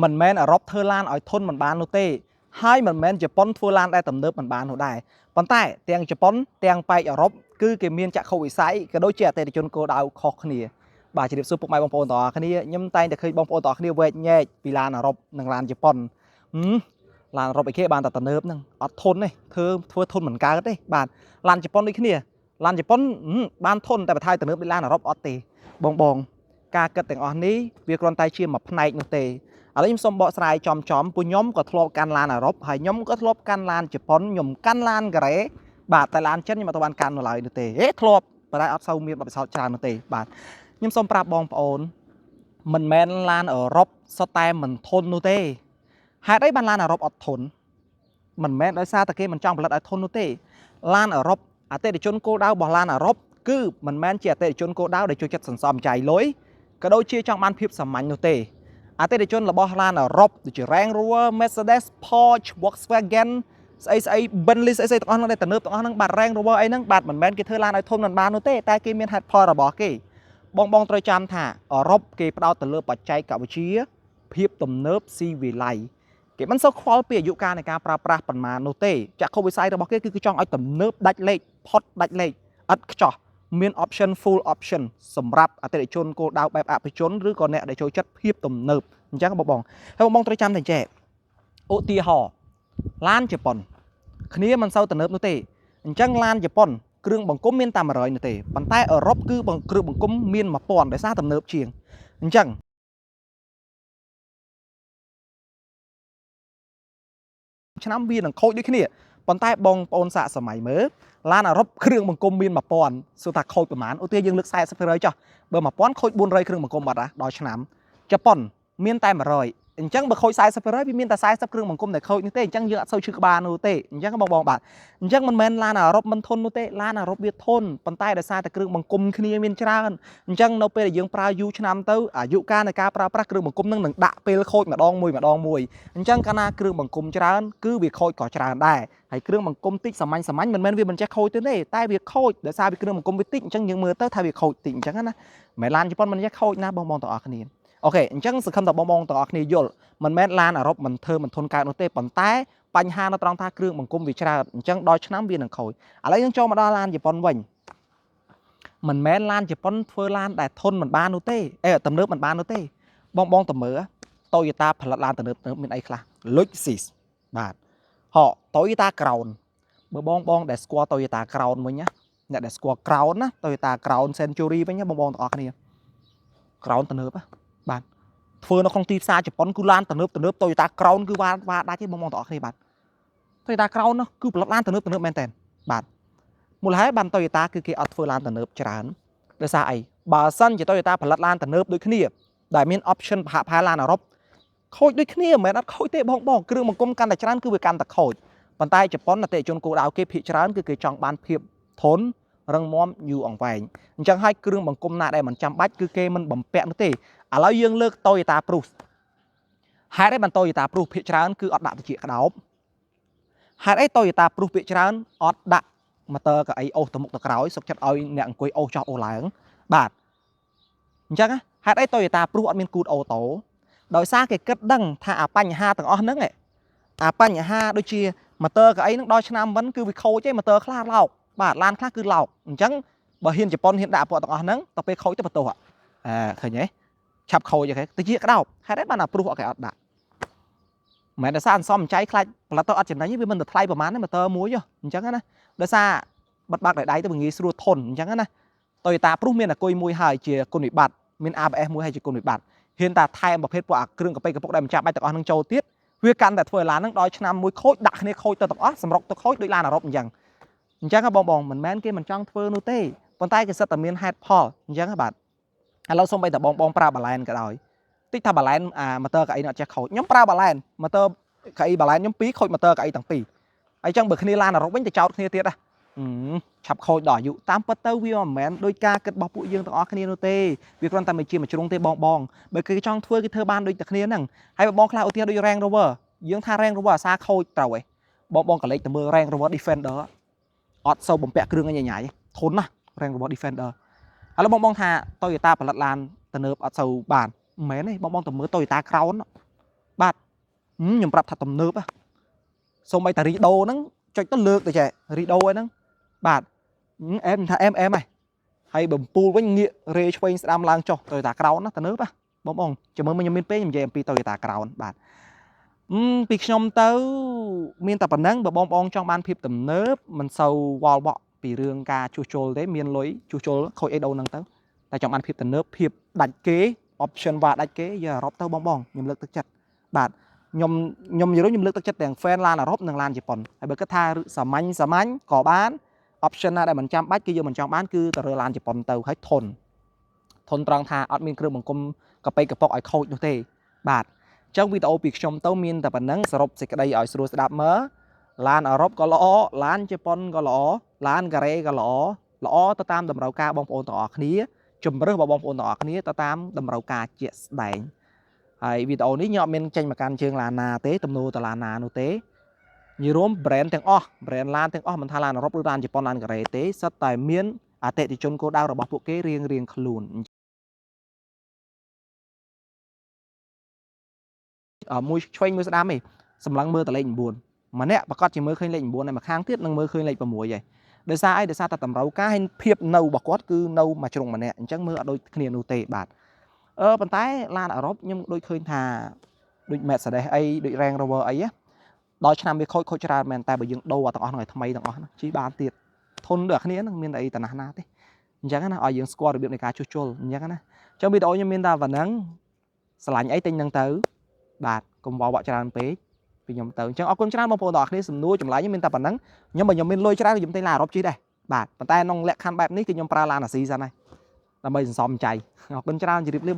មិនមែនអឺរ៉ុបធ្វើឡានឲ្យធន់មិនបាននោះទេហើយមិនមែនជប៉ុនធ្វើឡានដែលទំនើបមិនបាននោះដែរប៉ុន្តែទាំងជប៉ុនទាំងប៉ែកអឺរ៉ុបគឺគេមានចក្ខុវិស័យក៏ដូចជាអតិថិជនគោលដៅខុសគ្នាបាទជម្រាបសួរពុកម៉ែបងប្អូនទាំងអស់គ្នាខ្ញុំតែងតែឃើញបងប្អូនទាំងអស់គ្នាវែកញែកពីឡានអឺរ៉ុបនិងឡានជប៉ុនហឹមឡានអឺរ៉ុបអីគេបានតែទំនើបហ្នឹងអត់ធន់ទេធ្វើធ្វើធន់មិនកើតទេបាទឡានជប៉ុនដូចគ្នាឡានជប៉ុនហឹមបានធន់តែបន្ថយទំនើបដូចឡានអឺរ៉ុបអត់ទេបងបងការគិតទាំងអស់នេះវាគ្រាន់តែជាមួយផ្នែកនោះទេ ឥឡូវខ្ញុំសូមបកស្រាយចំចំពួកខ្ញុំក៏ធ្លាប់កាន់ឡានអឺរ៉ុបហើយខ្ញុំក៏ធ្លាប់កាន់ឡានជប៉ុនខ្ញុំកាន់ឡានកូរ៉េបាទតែឡានចិនខ្ញុំអត់បានកាន់នៅឡើយនោះទេហេធ្លាប់ប៉ុន្តែអត់សូវមានបទពិសោធន៍ច្រើននោះទេបាទខ្ញុំសូមប្រាប់បងប្អូនមិនមែនឡានអឺរ៉ុបសុទ្ធតែមិនធន់នោះទេហេតុអីបានឡានអឺរ៉ុបអត់ធន់មិនមែនដោយសារតែគេមិនចង់ផលិតឲ្យធន់នោះទេឡានអឺរ៉ុបអតិថិជនគោលដៅរបស់ឡានអឺរ៉ុបគឺមិនមែនជាអតិថិជនគោលដៅដែលចូលចិត្តសន្សំចាយលុយក៏ដូចជាចង់បានភាពសាមញ្ញនោះទេ អតិថិជនរបស់ឡានអឺរ៉ុបដូចជា Range Rover Mercedes Porsche Volkswagen ស្អីស្អី Bentley ស្អីស្អីទាំងអស់ហ្នឹងដែលទំនើបទាំងអស់ហ្នឹងបាទ Range Rover អីហ្នឹងបាទមិនមែនគេធ្វើឡានឲ្យធំមិនបាននោះទេតែគេមានហេតុផលរបស់គេបងបងត្រូវចាំថាអឺរ៉ុបគេផ្ដោតទៅលើបច្ចេកវិទ្យាភាពទំនើបស៊ីវិល័យគេមិនសូវខ្វល់ពីអាយុកាលនៃការប្រើប្រាស់ប៉ុន្មាននោះទេចក្ខុវិស័យរបស់គេគឺគេចង់ឲ្យទំនើបដាច់លេខផុតដាច់លេខឥតខ្ចោះមាន option full option សម្រាប់អតិថិជនគោលដៅបែបអភិជនឬក៏អ្នកដែលចូលចិត្តភាពទំនើបអញ្ចឹងបងបងហើយបងបងត្រូវចាំតែចេះឧទាហរណ៍ឡានជប៉ុនគ្នាមិនសូវទំនើបនោះទេអញ្ចឹងឡានជប៉ុនគ្រឿងបង្គុំមានតែ100នោះទេប៉ុន្តែអឺរ៉ុបគឺគ្រឿងបង្គុំមាន1000ដោយសារទំនើបជាងអញ្ចឹងឆ្នាំវានឹងខូចដូចគ្នាប៉ុន្តែបងប្អូនសាកសម័យមើលឡានអឺរ៉ុបគ្រឿងបង្គុំមាន1000សួរថាខូចប្រហែលឧទាហរណ៍យើងលើក40%ចុះបើ1000ខូច400គ្រឿងបង្គុំបាត់ដល់ឆ្នាំជប៉ុនមានតែ100អញ្ចឹងបើខូច40%វាមានតែ40គ្រឿងបង្គុំដែលខូចនេះទេអញ្ចឹងយើងអត់សូវឈឺក្បាលនោះទេអញ្ចឹងបងបងបាទអញ្ចឹងមិនមែនឡានអឺរ៉ុបមិនធន់នោះទេឡានអឺរ៉ុបវាធន់ប៉ុន្តែដោយសារតែគ្រឿងបង្គុំគ្នាមានច្រើនអញ្ចឹងនៅពេលដែលយើងប្រើយូរឆ្នាំទៅអាយុកាលនៃការប្រើប្រាស់គ្រឿងបង្គុំនឹងនឹងដាក់ពេលខូចម្ដងមួយម្ដងមួយអញ្ចឹងកាលណាគ្រឿងបង្គុំច្រើនគឺវាខូចក៏ច្រើនដែរហើយគ្រឿងបង្គុំតិចសាមញ្ញសាមញ្ញមិនមែនវាមិនចេះខូចទេទេតែវាខូចដោយសារវាគ្រឿងបង្គុំវាតិចអញ្ចឹងយើងមើលទៅថាវាខូចតិចអញ្ចឹងណាមិនមែនឡានជប៉ុនមិនចេះខូចណាបងបងទាំងអស់គ្នាOK អញ្ចឹងសង្ឃឹមថាបងបងទាំងអស់គ្នាយល់មិនមែនឡានអឺរ៉ុបមិនធ្វើមិនធន់កើតនោះទេប៉ុន្តែបញ្ហានៅត្រង់ថាគ្រឿងបង្គុំវាច្រើនអញ្ចឹងដល់ឆ្នាំវានឹងខូចឥឡូវយើងចូលមកដល់ឡានជប៉ុនវិញមិនមែនឡានជប៉ុនធ្វើឡានដែលធន់មិនបាននោះទេអេទំនើបមិនបាននោះទេបងបងតមើល Toyota ផលិតឡានទំនើបទំនើបមានអីខ្លះ Lexus បាទហក Toyota Crown បើបងបងដែលស្គាល់ Toyota Crown វិញណាអ្នកដែលស្គាល់ Crown ណា Toyota Crown Century វិញណាបងបងទាំងអស់គ្នា Crown ទំនើបបាទធ្វើនៅក្នុងទីផ្សារជប៉ុនគឺឡានទំនើបទំនើប Toyota Crown គឺវ៉ាវ៉ាដាច់ទេបងបងទាំងអស់គ្នាបាទ Toyota Crown នោះគឺផលិតឡានទំនើបទំនើបមែនតើបាទមូលហេតុបាន Toyota គឺគេអត់ធ្វើឡានទំនើបច្រើនដោយសារអីបើសិនជា Toyota ផលិតឡានទំនើបដូចគ្នាដែលមាន option ប្រហាក់ប្រហែលឡានអឺរ៉ុបខូចដូចគ្នាមិនមែនអត់ខូចទេបងបងគ្រឿងបង្គុំកាន់តែច្រើនគឺវាកាន់តែខូចប៉ុន្តែជប៉ុនអតិថិជនគោលដៅគេភាគច្រើនគឺគេចង់បានភាពធន់រឹងមាំយូរអង្វែងអញ្ចឹងហើយគ្រឿងបង្គុំណាដែលមិនចាំបាច់គឺគេមិនបំពាក់នោះទេឥឡូវយើងលើក Toyota Prius ហេតុអីបាន Toyota Prius ភាគច្រើនគឺអត់ដាក់ត្រចៀកក្តោបហេតុអី Toyota Prius ភាគច្រើនអត់ដាក់ម៉ូទ័រកៅអីអូសទៅមុខទៅក្រោយសុខចិត្តឲ្យអ្នកអង្គុយអូសចោះអូសឡើងបាទអញ្ចឹងហេតុអី Toyota Prius អត់មានគូត auto ដោយសារគេគិតដឹងថាអាបញ្ហាទាំងអស់ហ្នឹងអាបញ្ហាដូចជាម៉ូទ័រកៅអីហ្នឹងដល់ឆ្នាំវិញគឺវាខូចឯងម៉ូទ័រខ្លះឡោកបាទឡានខ្លះគឺឡោកអញ្ចឹងបើហ៊ានជប៉ុនហ៊ានដាក់ពួកទាំងអស់ហ្នឹងទៅពេលខូចទៅបន្ទោសអើឃើញទេឆាប់ខូចគេទៅជាក្តោបហេតុអីបានអា Prius អត់គេអត់ដាក់មិនមែនដោយសារអន្សំចៃខ្លាចផលិតទៅអត់ចំណេញវាមិនទៅថ្លៃប្រហែលទេម៉ូទ័រមួយអញ្ចឹងណាដោយសារបិទបាក់ដោយដៃទៅវាងាយស្រួលធន់អញ្ចឹងណា Toyota Prius មានអាគុយមួយហើយជាគុណវិបត្តិមាន ABS មួយហើយជាគុណវិបត្តិហ៊ានតាថែមប្រភេទពួកអាគ្រឿងកាប៉េកពុកដែលមិនចាំបាច់ទាំងអស់នឹងចូលទៀតវាកាន់តែធ្វើឲ្យឡានហ្នឹងដល់ឆ្នាំមួយខូចដាក់គ្នាខូចទៅទាំងអស់សម្រុកទៅខូចដូចឡានអឺរ៉ុបអញ្ចឹងអញ្ចឹងបងបងមិនមែនគេមិនចង់ធ្វើនោះទេប៉ុន្តែគេសិតតែមានហេតុផលអញ្ចឹងបាទឥឡូវសូម្បីតែបងបងប្រើបាឡែនក៏ដោយតិចថាបាឡែនអាម៉ូទ័រកៅអីនោះអត់ចេះខូចខ្ញុំប្រើបាឡែនម៉ូទ័រកៅអីបាឡែនខ្ញុំពីរខូចម៉ូទ័រកៅអីទាំងពីរហើយអញ្ចឹងបើគ្នាឡានអឺរ៉ុបវិញទៅចោតគ្នាទៀតណាឆាប់ខូចដល់អាយុតាមពិតទៅវាមិនមែនដោយការគិតរបស់ពួកយើងទាំងអស់គ្នានោះទេវាគ្រាន់តែមួយជាមួយជ្រុងទេបងបងបើគេចង់ធ្វើគេធ្វើបានដូចតែគ្នាហ្នឹងហើយបងខ្លះឧទាហរណ៍ដូច Range Rover យើងថា Range Rover អាសាខូចត្រូវឯងបងបងក៏លេចទៅមើល Range Rover Defender អត់សូវបំពាក់គ្រឿងអីញ៉ៃញ៉ៃធន់ណាស់ Range Rover Defender ឥឡូវបងបងថា Toyota ផលិតឡានទំនើបអត់សូវបានមិនមែនទេបងបងទៅមើល Toyota Crown បាទខ្ញុំប្រាប់ថាទំនើបសូម្បីតែរីដូហ្នឹងចុចទៅលើកទៅចេះរីដូហ្នឹងបាទអែមថាអែមអែមហើយហើយបំពូលវិញងាករេឆ្វេងស្ដាំឡើងចុះ Toyota Crown ណាទំនើបបងបងចាំមើលខ្ញុំមានពេលខ្ញុំនិយាយអំពី Toyota Crown បាទពីខ្ញុំទៅមានតែប៉ុណ្ណឹងបើបងបងចង់បានភាពទំនើបមិនសូវវល់វក់ពីរឿងការជួសជុលទេមានលុយជួសជុលខូចអីដូរហ្នឹងទៅតែចង់បានភាពទំនើបភាពដាច់គេ option វ៉ាដាច់គេយកអឺរ៉ុបទៅបងបងខ្ញុំលើកទឹកចិត្តបាទខ្ញុំខ្ញុំនិយាយខ្ញុំលើកទឹកចិត្តទាំង fan ឡានអឺរ៉ុបនិងឡានជប៉ុនហើយបើគិតថាសាមញ្ញសាមញ្ញក៏បាន option ណាដែលមិនចាំបាច់គឺយើងមិនចង់បានគឺទៅរើឡានជប៉ុនទៅហើយធន់ធន់ត្រង់ថាអត់មានគ្រឿងបង្គុំកប៉ិកប៉ុកឲ្យខូចនោះទេបាទអញ្ចឹងវីដេអូពីខ្ញុំទៅមានតែប៉ុណ្ណឹងសរុបសេចក្តីឲ្យស្រួលស្ដាប់មើលឡានអឺរ៉ុបក៏ល្អឡានជប៉ុនក៏ល្អឡានកូរ៉េក៏ល្អល្អទៅតាមតម្រូវការបងប្អូនទាំងអស់គ្នាជំរើសរបស់បងប្អូនទាំងអស់គ្នាទៅតាមតម្រូវការជាក់ស្ដែងហើយវីដេអូនេះខ្ញុំអត់មានចេញមកកាន់ជើងឡានណាទេទំនោរតឡានណានោះទេនិយាយរួម brand ទាំងអស់ brand ឡានទាំងអស់មិនថាឡានអឺរ៉ុបឬឡានជប៉ុនឡានកូរ៉េទេសុទ្ធតែមានអតិថិជនគោលដៅរបស់ពួកគេរៀងរៀងខ្លួនមួយឆ្វេងមួយស្ដាំឯងសម្លឹងមើលតែលេខ9ម្នាក់ប្រកាសជាមើលឃើញលេខ9ហើយម្ខាងទៀតនឹងមើលឃើញលេខ6ហើយដោយសារអីដោយសារតែតម្រូវការហើយភាពនៅរបស់គាត់គឺនៅមួយជ្រុងម្នាក់អញ្ចឹងមើលអត់ដូចគ្នានោះទេបាទអឺប៉ុន្តែឡានអឺរ៉ុបខ្ញុំដូចឃើញថាដូច Mercedes អីដូច Range Rover អីដល់ឆ្នាំវាខូចខូចច្រើនមែនតែបើយើងដូរទាំងអស់ហ្នឹងឲ្យថ្មីទាំងអស់ហ្នឹងជិះបានទៀតធន់ដូចគ្នាហ្នឹងមានអីតំណាស់ណាទេអញ្ចឹងណាឲ្យយើងស្គាល់របៀបនៃការជួសជុលអញ្ចឹងណាអញ្ចឹងវីដេអូខ្ញុំមានតែប៉ុណ្ណឹងស្រឡាញ់អីទិញហ្នឹងទៅបាទកុំវល់វក់ច្រើនពេកពីខ្ញុំទៅអញ្ចឹងអរគុណច្រើនបងប្អូនទាំងអស់គ្នាសំណួរចម្លើយខ្ញុំមានតែប៉ុណ្ណឹងខ្ញុំបើខ្ញុំមានលុយច្រើនខ្ញុំទិញឡានអឺរ៉ុបជិះដែរបាទប៉ុន្តែក្នុងលក្ខខណ្ឌបែបនេះគឺខ្ញុំប្រើឡានអាស៊ីសិនហើយដើម្បីសន្សំចៃអរគុណច្រើនជម្រាបលា។